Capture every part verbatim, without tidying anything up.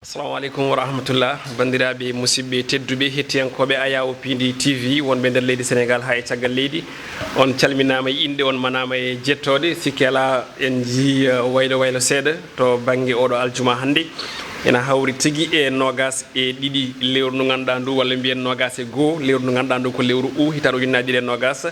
Assalamu aleykum wa rahmatullah. Banndiraaɓe, musidɓe tedduɓe, hettiyankooɓe Ayawo Piindi T V, wonɓe nder leydi Senegaal haa e caggal leydi, on calminaama e innde, on manaama e jettooɗe. Sikke alaa, en njii, eh, waylo waylo seeɗa to bannge oɗo aljuma hannde. Ena hawri tigi e noogaas e ɗiɗi lewru ndu ngannduɗaa ndu, walla mbiyen noogaas e goo lewru ndu ngannduɗaa ndu, ko lewru u, hitaande ujunnaji ɗiɗi e noogaas.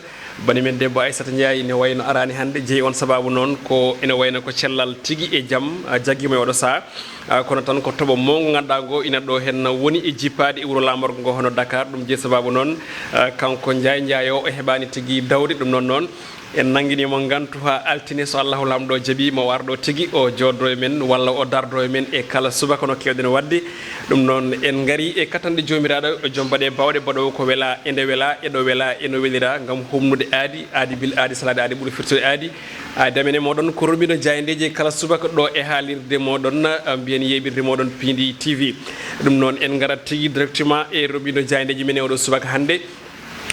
Bani men debbo Aissata Ndiaye ne wayno araani hannde, jeyi on sababu noon ko ene wayno ko cellal tigi e jam, ah, jaggi mo e oɗo sahaa. Ah, kono tan ko toɓo mawngo ngannduɗaa ngo ina ɗo heen woni e jippaade e wuro laamorgo ngo hono Dakar. Ɗum jeyi sababu noon, ah, kanko Ndiaye Ndiaye o, o heɓaani tigi dawde. Ɗum noon noon, en nanngini mo ngantu haa altine, so Allahu Laamɗo jaɓi, mo war ɗo tigi, o jooɗdo e men walla o dardo e men e kala subaka no keewɗen waɗde. Ɗum noon, en ngari e katanɗe Joomiraaɗo, joom baɗe baawɗe, baɗoowo ko wela, e nde wela, e ɗo wela, e no welira, ngam humnude aadi, aadi bil aadi, salaade aadi ɓuri firtude aadi. Aadi amen e mooɗon ko romindo jaayndeeji kala subaka ɗo e haalirde mooɗon, ah, mbiyen yeeɓirde mooɗon Piindi T V. Ɗum noon, en ngarat tigi directement e romindo jaayndeeji men e oɗo subaka hannde.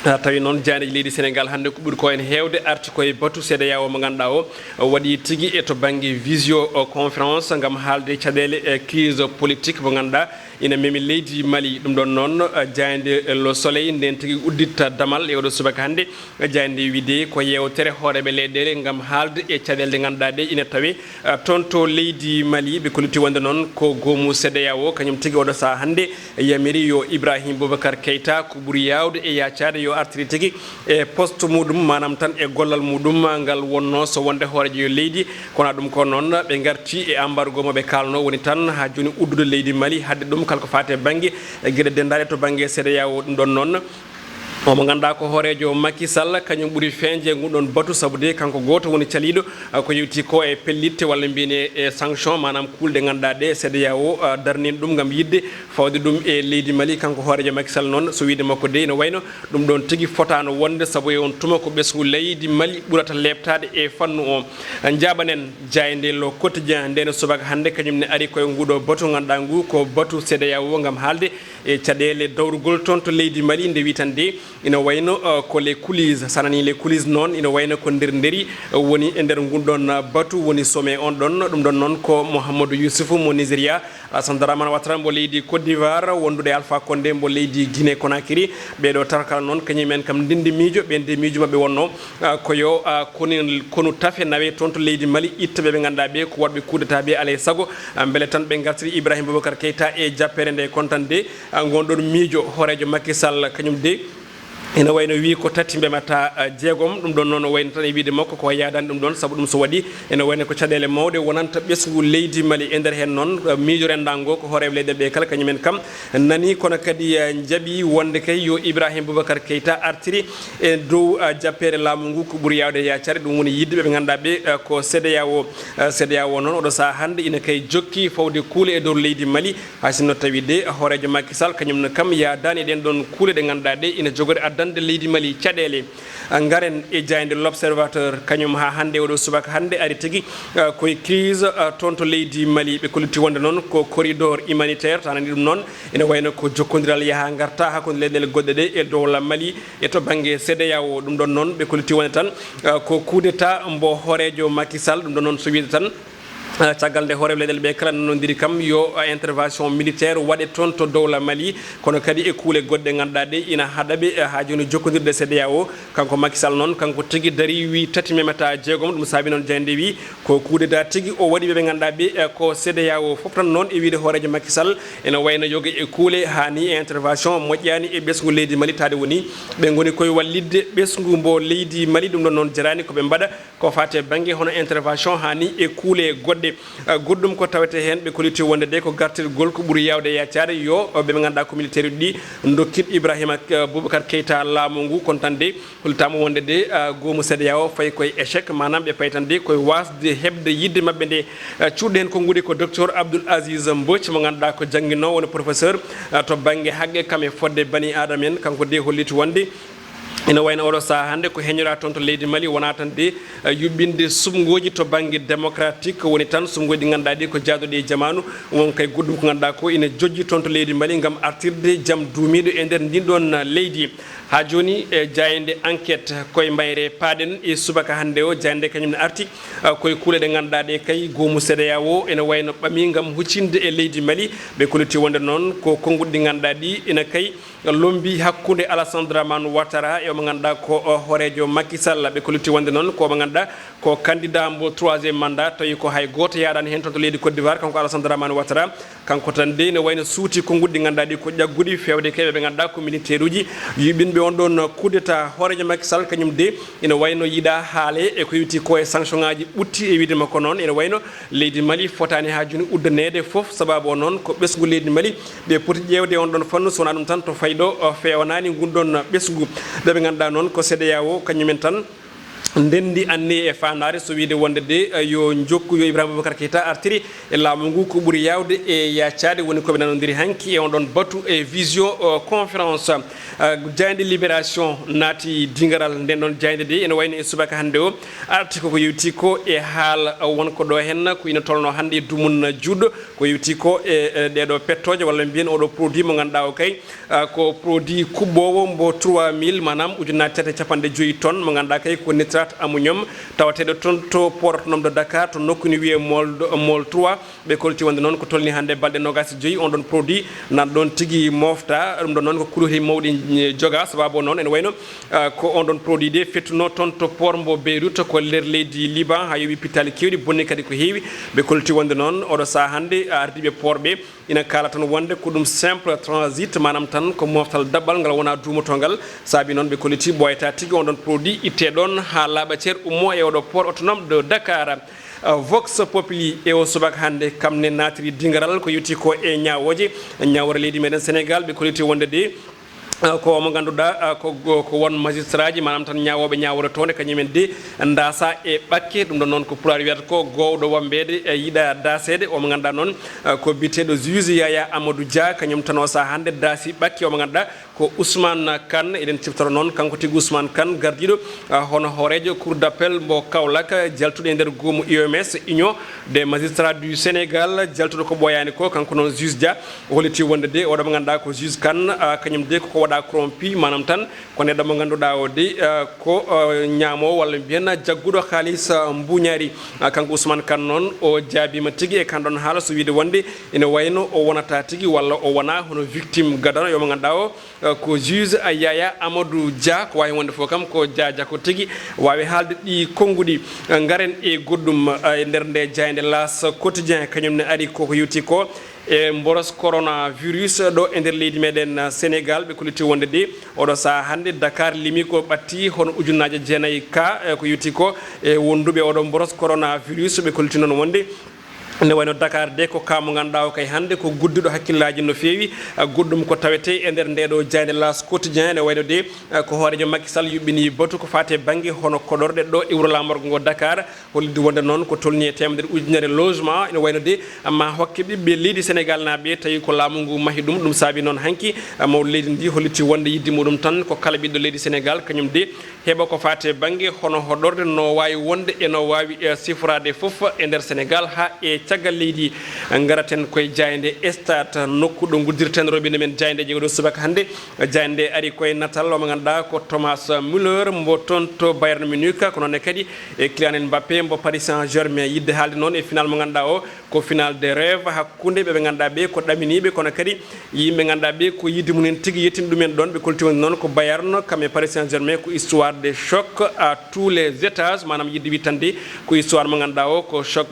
Ah, tawi noon, jaayndeeji leydi Senegaal hannde ko ɓuri ko en heewde arti ko e batu CEDEAO mo ngannduɗaa o, o waɗi tigi e to bannge visio, o, conférence ngam haalde caɗeele, e, crise politique mo ngannduɗaa ina memi leydi Mali. Ɗum ɗoon noon, ah, jaaynde Le Soleil nden tigi udditta damal e oɗo subaka hannde. Jaaynde wiide ko yeewtere hooreeɓe leyɗeele ngam haalde e caɗeele ɗe ngannduɗaa ɗe ina tawe, ah, toon to leydi Mali. Ɓe kolliti wonde noon ko goomu CEDEAO, kañum tigi oɗo sahaa hannde yamiri yo Ibrahim Boubacar Keita, ko ɓuri yaawde e yaacaade, yo artiri tigi e poste muɗum, maanaam tan e gollal muɗum ngal wonnoo so wonde hooreejo leydi. Kono ɗum ko noon, ɓe ngarti e embargo mo ɓe kaalnoo, woni tan haa jooni uddude leydi Mali, haɗde ɗum kala ko faati e bannge, e geɗe denndaale to bannge CEDEAO. Ɗum ɗoon noon, o mo ngannduɗaa ko hooreejo Macky Sall, kañum ɓuri feeñde e ngun ɗoon batu, sabu de kanko gooto woni caliiɗo, ah, ko yowti ko e pellitte walla mbiyen e, e sanction, maanaam kuulɗe ngannduɗaa ɗe CEDEAO, ah, darnii ɗum ngam yiɗde fawde ɗum e leydi Mali. Kanko hooreejo Macky Sall noon, so wiyde makko de, ina wayno ɗum ɗoon tigi fotaano wonde, sabu e on tuma ko ɓesngu leydi Mali ɓurata leeptaade e fannu o. Njaaɓanen jaaynde Le Quotidien, ndeen subaka hannde, kañum ne ari koye nguɗo batu ngannduɗaa ngu ko batu CEDEAO ngam haalde e caɗeele dawrugol toon to leydi Mali. Nde wi tan de, ina wayno, eh, ko les coulisses, so a nanii les coulisses noon, ina wayno ko nder nderi, eh, woni e nder ngun ɗoon, eh, batu, woni sommet on ɗoon. Ɗum ɗoon noon ko Mouhamadou Youssoufou mo Nigeria, Alassane Dramane Ouattara mbo leydi Côte d'Ivoire, wondude Alpha Condé mbo leydi Guinée Conakry. Ɓee ɗoo tata kala noon, kañum en kam ndinndi miijo, ɓeen de miijo maɓɓe wonnoo, ah, ko yo, ah, koni, konu tafe nawe toon to leydi Mali, itta ɓe ɓe ngannduɗaa ɓe ko waɗɓe coup d'État ɓe, alaa e sago, ah, mbele tan ɓe ngartiri Ibrahim Boubacar Keita e jappeere nde. Kono tan de, ah, ngon ɗoon miijo hooreejo Macky Sall, kañum de, ina wayno wii ko tati mbemata, ah, jeegom. Ɗum ɗoon noon, o wayno tan e wiyde makko ko yaadaani ɗum ɗoon, sabu ɗum so waɗi, ina wayno ko caɗeele mawɗe wonanta ɓesngu leydi Mali. E nder heen noon, ah, miijo renndaango ngo ko hooreeɓe leyɗe ɓe kala, kañum en kam nani, kono kadi, ah, njaɓi wonde kay yo Ibrahim Boubacar Keita artiri e dow, ah, jappeere laamu ngu, ko ɓuri yaawde e yaacaare. Ɗum woni yiɗde ɓe ɓe ngannduɗaa ɓe, ah, ko CEDEAO. Ah, CEDEAO noon, oɗo sahaa hannde ina kay jokki fawde kuule e dow leydi Mali. Hay sinno tawi de hooreejo Macky Sall, kañum ne kam yaadaani e ɗeen ɗoon kuule ɗe ngannduɗaa ɗe ina jogori addande leydi Mali caɗeele. Ah, ngaren e jaaynde L'Observateur, kañum haa hannde, oɗo subaka hannde, ari tigi, ah, koye crise, ah, toon to leydi Mali. Ɓe kolliti wonde noon ko corridor humanitaire, so a nanii ɗum noon, ina wayno ko jokkondiral yaha ngarta hakkunde leyɗeele goɗɗe ɗe e dowla Mali e to bannge CEDEAO. Ɗum ɗoon noon, ɓe kolliti wonde tan, ah, ko coup d'État mbo hooreejo Macky Sall. Ɗum ɗoon noon, so wiyde tan, ah, caggal nde hooreeɓe leyɗeele ɓe kala nanondiri kam yo, ah, intervention militaire waɗe toon to dowla Mali, kono kadi e kuule goɗɗe ngannduɗaa ɗe ina haɗa ɓe, ah, haa jooni jokkondirde CEDEAO. Kanko Macky Sall noon, kanko tigi darii, wii tati memata jeegom. Ɗum saabi noon jaaynde wii ko coup d'État tigi o waɗi ɓe ɓe ngannduɗaa ɓe, eh, ko CEDEAO. Fof tan noon e wiyde hooreejo Macky Sall, ina wayno yoga e kuule, haa ni e intervention moƴƴaani e ɓesngu leydi Mali, taade woni ɓe ngoni koye wallitde ɓesngu mbo leydi Mali. Ɗum ɗoon noon jaraani ko ɓe mbaɗa ko faati e bannge hono intervention, haa ni e kuule goɗɗe. Eh, goɗɗum ko tawetee heen, ɓe kolliti wonde de ko gartirgol ko ɓuri yaawde e yaacaare, yo, eh, ɓe ɓe ngannduɗaa ko militaire uji ɗi ndokkit Ibrahima, eh, Boubacar Keita laamu ngu. Kono tan de, hollitaama wonde de, ah, goomu CEDEAO fayi koye échec, maanaam ɓe payi tan de koye waasde heɓde yiɗde maɓɓe nde. Ah, cuuɗi heen konnguɗi ko docteur Abdoul Aziz Mbodj mo ngannduɗaa ko jannginoowo, woni professeur, ah, to bannge haqqe kam e fodde bani aadama en. Kanko de holliti wonde Ina wayno oɗo sahaa hannde ko heñora toon to leydi Mali, wonaa tan de, eh, yuɓɓinde suɓngooji to bannge démocratique, woni tan suɓngooji ɗi ngannduɗaa ɗi ko jaaduɗi e jamaanu, won kay goɗɗum ko ngannduɗaa ko ina jojji toon to leydi Mali ngam artirde jam duumiiɗo e nder ndin ɗoon leydi. Haa jooni, e jaaynde Enquête koye mayre paaɗen e subaka hannde o, jaaynde kañum ne arti, ah, koye kuule ɗe ngannduɗaa ɗe kay, goomu CEDEAO ene wayno ɓami ngam huccinde e leydi Mali. Ɓe kolliti wonde noon ko konnguɗi ɗi ngannduɗaa ɗi ina kay lombi hakkunde Alassane Dramane Ouattara e omo ngannduɗaa ko, o, hooreejo Macky Sall. Ɓe kolliti wonde noon ko omo ngannduɗaa ko candidat mbo troisième mandat, tawi ko hay gooto yaadaani heen toon to leydi Côte d'Ivoire, kanko Alassane Dramane Ouattara. Kanko tan de ne wayno suuti konnguɗi ɗi ngannduɗaa ɗi ko ƴagguɗi feewde kay ɓe ngannduɗaa ko militaire uji yuɓɓinɓe on ɗon coup d'état. Hooreejo Macky Sall kañum de ina wayno yiɗa haale e ko yowiti ko e sanction ngaji ɓutti e wiide makko noon ina wayno leydi Mali fotaani haa jooni uddaneede fof, sababu o noon ko ɓesngu leydi Mali ɓe poti ƴeewde on ɗon fannu, so wonaa ɗum tan to fayɗo, o, feewanaani ngun ɗon ɓesngu. Ɓe ɓe ngannduɗaa noon ko CEDEAO kañumen tan ndenndi anniye e faandaare, so wiide wonde de, eh, yo njokku, yo Ibrahima Boubacar Keita artiri e laamu ngu ko ɓuri yaawde e yaacaade, woni ko ɓe nanondiri hanki e on ɗon batu e visio, eh, conférence. Eh, jaaynde Libération naati dingaral nden ɗon jaaynde de, ene wayno e subaka hannde o arti koko yewti ko e haal, eh, wonko ɗo hen ko ina tolno hannde e dumun juuɗo, ko yewti ko e, eh, ɗeɗo pettooje walla mbiyen oɗo produit mo ngannduɗaa o kay, ah, ko produit kuɓɓoowo mbo trois mille, maanaam ujunnaje tati e capanɗe joyi tonnes, mo ngannduɗaa kay ko nitrate ammonium, tawateeɗo toon to port autonome de Dakar, to nokku ne wiyee Môle, Môle trois. Ɓe kolti wonde noon ko tolni hannde balɗe noogaas e joyi, on ɗon produit nan ɗoon tigi mofta. Ɗum ɗon noon ko kuréel mawɗi, eh, joga, sababu noon ene wayno, ah, ko on ɗon produit de fettuno toon to port mbo Beyrouth, ko nder leydi Liban, haa yoɓi pittaali keewɗi, bonni kadi ko heewi. Ɓe kolti wonde noon oɗo sahaa hannde, ah, ardiiɓe port ɓe ina kaala tan wonde ko ɗum simple transit, maanaam tan ko moftal daɓɓal ngal wonaa duumotongal. Saabi noon ɓe kolliti ɓooyata tigi on ɗon produit itte ɗoon haa laaɓa cer ummo e oɗo port autonome de Dakar. Uh, Vox Populi e o subaka hannde kam ne naatiri dingaral ko yewti ko e ñaawooje. Ñaawore leydi meɗen Sénégal ɓe kolliti wonde de, uh, ko mo ngannduɗaa, uh, ko, ko, ko won magistrat ji, maanaam tan ñaawooɓe ñaawore toonde kañumen de ndaasa e ɓakke. Ɗum ɗon noon ko pulaar wiyata ko goowɗo wambeede e yiɗa daaseede. Omo ngannduɗaa noon, eh, ko biyeteeɗo juge Yaya Amadou Dia, kañum tan o sahaa hannde daasi ɓakke. Omo ngannduɗaa ko Ousmane Kane, eɗen ciftoro noon kanko tigi Ousmane Kane, gardiiɗo, eh, hono hooreejo Cour d'appel mbo Kaolack, jaltuɗo e nder goomu U M S, Union des Magistrats du Sénégal, jaltuɗo ko ɓooyaani ko, kanko noon juge Dia. O holliti wonde de oɗo mo ngannduɗaa ko juge Kane, ah, kañum de koko waɗa corrompu, maanaam tan ko neɗɗo mo ngannduɗaa o de, ah, ko, ah, ñaamoowo walla mbiyen jagguɗo haalis, ah, mbuuñaari. Ah, kanko Ousmane Kane noon o jaabiima tigi e kan ɗon haala, so wiide wonde ina wayno o wonata tigi walla o wonaa hono victime gadano yo mo ngannduɗaa o, ah, ko juge, ah, Yaya Amadou Dia, ko waawi wonde fof kam ko Dia Dia ko tigi waawi haalde ɗi konnguɗi. Ah, ngaren e goɗɗum, ah, e nder nde jaaynde L'As Quotidien, kañum ne ari koko yewti ko e mboros coronavirus ɗo e nder leydi meɗen, uh, Sénégal. Ɓe kolliti wonde de oɗo sahaa hannde Dakar limi ko ɓatti hono ujunnaaje jeenayi ka, eh, ko yewti ko e wonduɓe oɗo mboros coronavirus. Ɓe kolliti noon wonde nde wayno Dakar de ko ka mo ngannduɗaa o kay hannde ko gudduɗo hakkillaaji no feewi. Uh, goɗɗum ko tawete e nder nde ɗo jaaynde L'As Quotidien, nde wayno de, uh, ko hooreejo Makky Sall yuɓɓini batu ko faate bannge hono koɗorɗe ɗo e wuro laamorgo ngo Dakar. Hollitde wonde noon ko tolnii e teemedere ujunere logement ene wayno de, amma hokke ɓiɓɓe leydi Sénégal naaɓe, tawi ko laamu ngu mahi ɗum. Ɗum saabi noon hanki, ah, mawɗo leydi ndi holliti wonde yidde muɗum tan ko kala ɓiɗɗo leydi Sénégal kañum de heɓa ko faate bannge hono hoɗorde no waawi wonde e no waawi, eh, siforaade fof e nder Sénégal haa e caggal leydi. Ngaraten koye jaaynde Stade, nokku ɗo nguddirten robinet men jaayndeeji oɗo subaka hannde. Jaaynde ari koye natal o mo ngannduɗaa ko Thomas Muller mbo toon to Bayern Munich, ko noon ne kadi e Kylian Mbappé mbo Paris Saint-Germain. Yidde haalde noon e final mo ngannduɗaa o ko final de rêve hakkunde ɓe ɓe ngannduɗaa ɓe ko ɗaminiiɓe, kono kadi yimɓe ngannduɗaa ɓe ko yidde mumen tigi yettin ɗumen ɗoon. Ɓe kolti wonde noon ko Bayern kam e Paris Saint-Germain ko histoire de choc à tous les étages, maanaam yidde wittande ko histoire mo ngannduɗaa o ko choc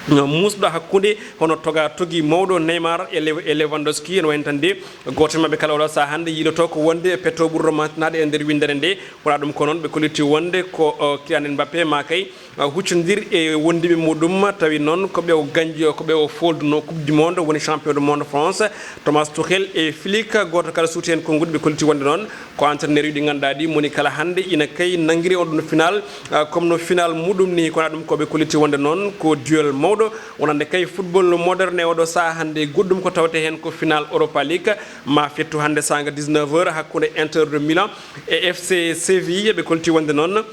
muusɗo hakkunde hono toga togi mawɗo Neymar e Lew-, e Lewandowski. Ene wayno tan de gooto e maɓɓe kala oɗo sahaa hannde yiiloto ko wonde petto ɓurɗo mantinaade e nder winndere nde. Wonaa ɗum ko noon ɓe kolliti wonde ko, o, Kylian Mbappé ma kay, o, huccondir e wondiɓe muɗum, tawi noon ko ɓe o gañji, ko ɓe o folduno Coupe du Monde, woni champion du monde France. Thomas Tuchel e Flick, gooto kala suuti heen konnguɗi. Ɓe kolliti wonde noon ko entraîneur uji ɗi ngannduɗaa ɗi moni kala hannde ina kay nanngiri on ɗum final, ah, comme no final muɗum ni. Ko wonaa ɗum ko ɓe kolliti wonde noon ko duel mawɗo. Wonande kay football moderne e oɗo saha hannde, goɗɗum ko tawte heen ko final Europa League, ma fettu hannde saanga dix-neuf heures hakkunde Inter de Milan e F C Séville. Ɓe kolti wonde noon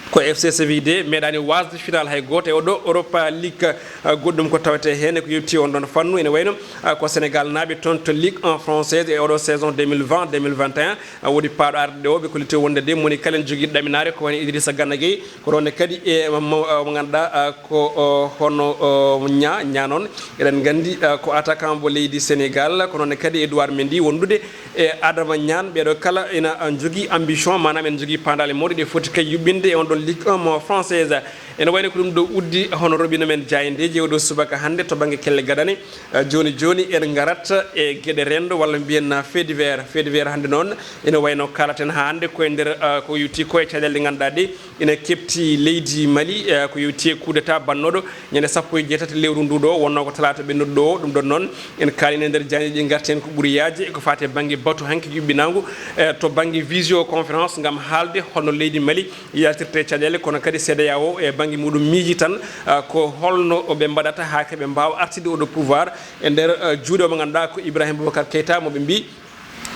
ko F C Séville de meeɗaani wasde final hay gooto e oɗo Europa League. Ah, goɗɗum ko tawete heen e ko yewti on ɗon fannu, ene wayno, ah, ko Sénégal naaɓe toon to Ligue un française e oɗo saison deux mille vingt, deux mille vingt et un. Ah, woni paaɗo arde o, ɓe kolliti wonde de moni kala ne jogii ɗaminaare ko woni Idrissa Gana Gueye, ko ɗon ne kadi e mo, mo, mo ngannduɗaa, ah, ko, oh, hono, oh, Ña, Ña noon eɗen nganndi, ah, ko attaquant mo leydi Sénégal, ko noon ne kadi Edouard Mendy wondude e Adama Ñaan. Ɓeeɗo kala ina, ah, njogii ambition, maanaam ene njogii paandaale mawɗe ɗe foti kay yuɓɓinde e on ɗon Ligue un mo française. Ene wayno ko ɗum ɗo uddi hono roɓino men jaayndeeji e oɗo subaka hannde to bannge kelle gadane. Ah, jooni jooni en ngarat e geɗe renndo walla mbiyen, ah, fait divers. Fait divers hannde noon ene wayno kaalaten haa hannde ko e nder, ah, ko yowti ko e caɗeele ɗe ngannduɗaa ɗe ina keɓti leydi Mali, eh, ko yowti e coup d'état bannooɗo ñande sappo e jeetati lewru ndu ɗo, wonnoo ko talaata ɓennuɗo ɗo o. Ɗum ɗon noon, en kaalino e nder jaayndeeji ɗi ngarten ko ɓuri yaajde e ko faati e bannge batu hanki yuɓɓinaangu, eh, to bannge visioconférence ngam haalde holno leydi Mali yaltirta e caɗeele, kono kadi CEDEAO e bannge muɗum miiji tan, ah, ko holno ɓe mbaɗata haa ke ɓe mbaawa artude oɗo pouvoir e nder, ah, juuɗe o mo ngannduɗaa ko Ibrahima Boubacar Keita mo ɓe mbii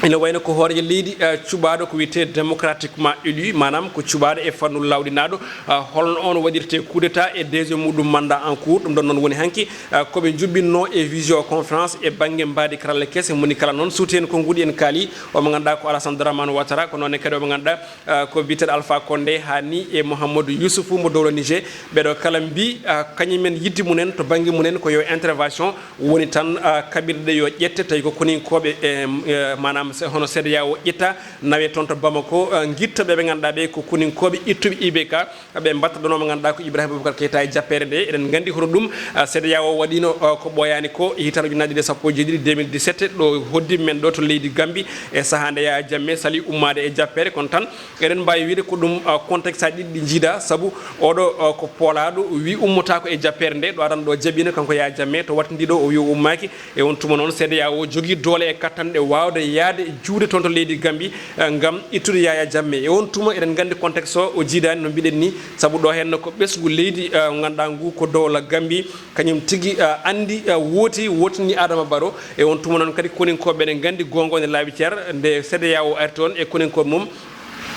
ina wayno ko hooreejo leydi, eh, cuɓaaɗo ko wiyetee démocratiquement élu, maanaam ko cuɓaaɗo e fannu lawɗinaaɗo, ah, holno on waɗirtee coup d'état e deuxième muɗum mandat en cours. Ɗum ɗon noon woni hanki, ah, ko ɓe njuɓɓinnoo e visioconférence e bannge mbaadi karalla kese, moni kala noon suuti heen konnguɗi. En kaali o mo ngannduɗaa ko Alassane Dramane Ouattara, ko noon ne kadi o mo ngannduɗaa, ah, ko biyeteeɗo Alpha Condé, haa ni e Mouhamadou Youssoufou mo dowla Niger. Ɓeeɗo kala mbii, ah, kañum en yidde mumen to bannge mumen ko yo intervention woni tan, ah, kaɓirɗe ɗe yo ƴette, tawi ko koninkooɓe, e, e, maanaam se-, hono CEDEAO ƴetta, nawe toon to Bamako, ah, ngitta ɓe ɓe ngannduɗaa ɓe ko koninkooɓe ittuɓe I B K, ɓe mbatta ɗon o mo ngannduɗaa ko Ibrahima Boubacar Keita e jappeere nde. Eɗen nganndi hono ɗum, ah, CEDEAO waɗiino, ah, ko ɓooyaani ko e hitaande ujunnaje ɗiɗi e sappo e jeeɗiɗi, deux mille dix-sept, ɗo hoddi men ɗo to leydi Gambie e sahaa nde Yaya Jammeh sali ummaade e jappeere, kono tan eɗen mbaawi wiyde ko ɗum, ah, contexte aji ɗiɗi ɗi njiida, sabu oɗo, ah, ko poolaaɗo, wi ummotaako e jappeere nde, ɗo aran ɗo jaɓiino kanko Yaya Jammeh, to wattindi ɗo o wi o ummaaki. E on tuma noon, CEDEAO jogii doole e kattanɗe waawde yahde juuɗe toon to leydi Gambie, ah, ngam ittude Yaya Jammeh. E on tuma eɗen nganndi contexte o, o jiidaani no mbiɗen ni, sabu ɗo heen ko ɓesngu leydi, ah, ngannduɗaa ngu ko dowla Gambie, kañum tigi, ah, anndi, ah, wooti, wootini Adama Barrow. E on tuma noon kadi koninkooɓe ene nganndi goonga ne laaɓi cer, nde CEDEAO ari toon e koninkooɓe mum.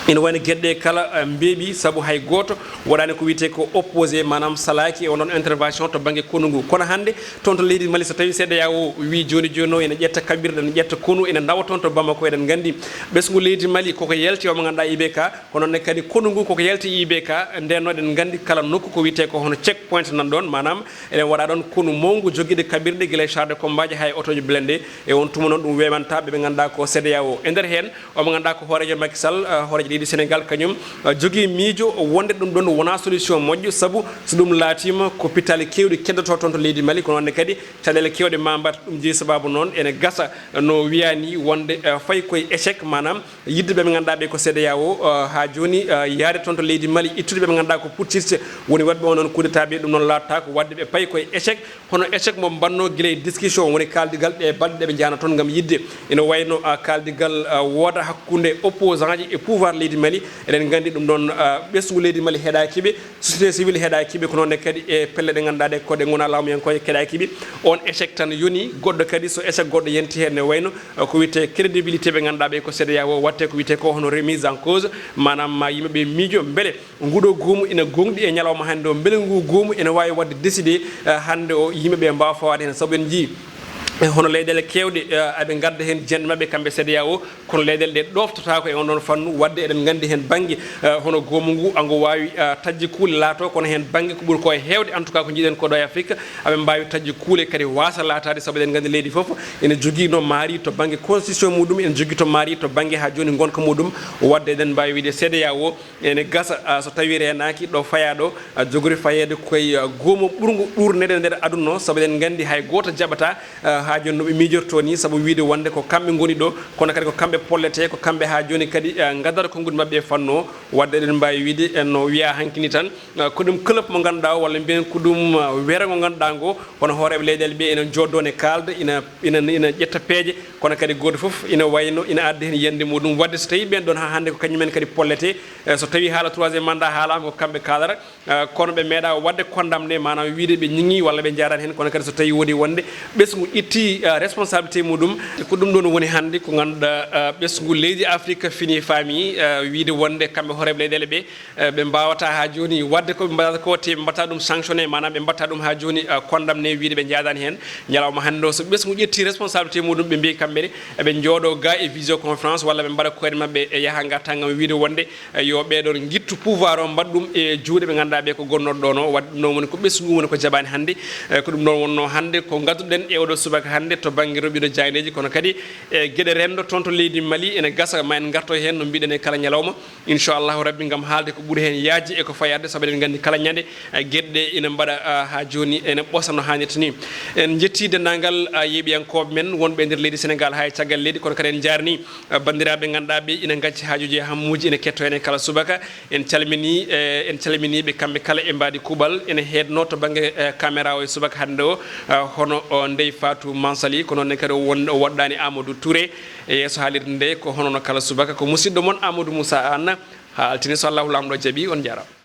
Ina wayno geɗe ɗe kala, eh, mbeeɓi, sabu hay gooto waɗaani ko wiyetee ko opposé, maanaam salaaki e onon intervention to bannge konu ngu. Kono hannde toon to leydi Mali, so tawii CEDEAO wii jooni jooni o ene ƴetta kaɓirɗe, ene ƴetta konu, ene nawa toon to Bamako, eɗen nganndi ɓesngu leydi Mali koko yalti o mo ngannduɗaa I B K, kono ne kadi konu ngu koko yalti I B K. Nden noon eɗen nganndi kala nokku ko wiyetee ko hono checkpoint nan ɗoon, maanaam eɗen waɗa ɗoon konu mawngu jogiiɗo kaɓirɗe gila e char de combat ji haa e otooji blindé. E on tuma noon ɗum weeɓanta ɓe ɓe ngannduɗaa ko CEDEAO. E nder heen, o mo ngannduɗaa ko hooreejo Macky Sall, ah, hooreejo leydi Sénégal, kañum, ah, jogii miijo wonde ɗum ɗoon wonaa solution moƴƴo, sabu so ɗum laatiima ko pittaali keewɗi keddotoo toon to leydi Mali, kono wonde kadi caɗeele keewɗe ma mbaɗ ɗum jeyi. Sabaabu noon ene gasa no wiyaa ni wonde, ah, fayi koye échec, maanaam yidde ɓe ɓe ngannduɗaa ɓe ko CEDEAO, ah, haa jooni, ah, yahde toon to leydi Mali, ittude ɓe ɓe ngannduɗaa ko putschiste woni waɗɓe on ɗon coup d'état ɓe, ɗum noon laattaako, waɗde ɓe payi koye échec. Hono échec mo mbaɗnoo gila e discussion, woni kaaldigal ɗe balɗe ɗe ɓe njahno toon ngam yidde. Ina wayno, ah, kaaldigal, ah, wooda hakkunde opposant ji e pouvoir leydi Mali. Eɗen nganndi ɗum ɗoon, ah, ɓesngu leydi Mali heɗaaki ɓe, société civile heɗaaki ɓe, ko noon ne kadi e pelle ɗe ngannduɗaa ɗe ko ɗe ngonaa laamuyankooje keɗaaki ɓe. On échec tan yoni goɗɗo kadi, so échec goɗɗo yenti heen ne wayno, ah, ko wiyetee crédibilité ɓe ngannduɗaa ɓe ko CEDEAO, waɗte ko wiyetee ko hono remise en cause, maanaam ma yimɓe ɓe miijo mbele Nguɗo goomu ina gooŋɗi e ñalawma hannde o. Mbele ngu goomu ene waawi waɗde décidé, eh, hannde o, yimɓe ɓe mbaawa fawaade heen? Sabu en njii, eh, hono leyɗeele keewɗe, eh, aɓe ngadda heen jeenɗe maɓɓe kamɓe CEDEAO, kono leyɗeele ɗe ɗooftotaako e on ɗon fannu. Waɗde eɗen nganndi heen bannge, eh, hono goomu ngu, ango waawi, eh, taƴde kuule laato, kono heen bannge ko ɓuri ko e heewde, en tout cas, ko njiiɗen ko ɗo e Afrique, aɓe mbaawi taƴde kuule kadi waasa laataade, sabu eɗen nganndi leydi fof ene jogii no maari to bannge constitution muɗum, ene jogii to maari to bannge haa jooni ngonka muɗum. Waɗde eɗen mbaawi wiyde CEDEAO ene gasa, ah, so tawii reenaaki ɗo fayaa ɗo, ah, jogori fayeede koye, ah, goomu ɓurngu ɗuurnede nder aduna o, sabu eɗen nganndi hay gooto jaɓataa, ah, Haa jooni no ɓe miijortoo nii, sabu wiyde wonde ko kamɓe ngoni ɗo, kono kadi ko kamɓe polletee, ko kamɓe haa jooni kadi, eh, ngadata konguɗi maɓɓe e fannu o. Waɗde eɗen mbaawi wiyde, eh, no wiyaa hankini tan, eh, ko ɗum club mo ngannduɗaa o, walla mbiyen ko ɗum, eh, were ngo ngannduɗaa ngo, hono hooreeɓe leyɗeele ɓe ina njooddoo ne kaalda, ina, ina, ina ƴetta peeje, kono kadi gooto fof ina wayno ina adda heen yiyannde muɗum. Waɗde so tawii ɓeen ɗoon haa hannde ko kañum en kadi polletee, eh, so tawii haala troisième mandat haalaama ko kamɓe kaalata, eh, kono ɓe meeɗaa waɗde condamné, maanaam wiyde ɓe ñiŋii walla ɓe njaadaani heen, kono kadi so tawii woni wonde ɓesngu itti, eh, responsabilité muɗum, ko ɗum ɗoon woni hannde ko ngannduɗaa, eh, ɓesngu leydi Afrique fini faami, eh, wiyde wonde kamɓe hooreeɓe leyɗeele ɓe, eh, ɓe mbaawataa haa jooni waɗde ko ɓe mbaɗata ko, te ɓe mbaɗta ɗum sanctionné, maanaam ɓe mbaɗta ɗum haa jooni, eh, condamné, wiyde ɓe njaadaani heen. Ñalawma hannde o, so ɓesngu ƴetti responsabilité muɗum, ɓe mbiyi kamɓe ne eɓe njooɗoo ga e visioconférence walla ɓe mbaɗa koyɗe maɓɓe e yaha ngarta ngam wiyde wonde, eh, yo ɓee ɗoon ngittu pouvoir o, mbaɗ ɗum e juuɗe ɓe ngannduɗaa ɓe ko gonnooɗo ɗoon o. Waɗde ɗum ɗoon woni ko ɓesngu woni ko jaɓaani hannde. Eh, ko ɗum ɗoon wonnoo hannde ko ngadduɗen e oɗo subaka hannde to bannge roɓiɗo jaayndeeji, kono kadi e geɗe renndo toon to leydi Mali ene gasa ma en ngarto heen no mbiɗen e kala ñalawma. Inchallahu Rabbi, ngam haalde ko ɓuri heen yaajde e ko fayaade, sabu eɗen nganndi kala ñande, eh, geɗe ɗe ina mbaɗa, ah, haa jooni ene ɓosa no haanirta ni. En njetti denndaangal, ah, yeeɓiyankooɓe men wonɓe e nder leydi Senegaal haa e caggal leydi, kono kadi en njaarni, ah, banndiraaɓe ngannduɗaa ɓe ina ngacci haajuuji e hammuuji ene ketto heen e kala subaka. En calminii, eh, en calminii ɓe kamɓe kala e mbaadi kuuɓal ene heednoo to bannge, eh, caméra o e subaka hannde o, ah, hono o Ndey Fatou Mansali, ko noon ne kadi o won-, o woɗɗaani Amadou Touré. E yeeso haalirde nde, ko hono no kala subaka, ko musidɗo mon Amadou Moussa Anne. Haa altine, so Allahu Laamɗo jaɓi, on njaaraama.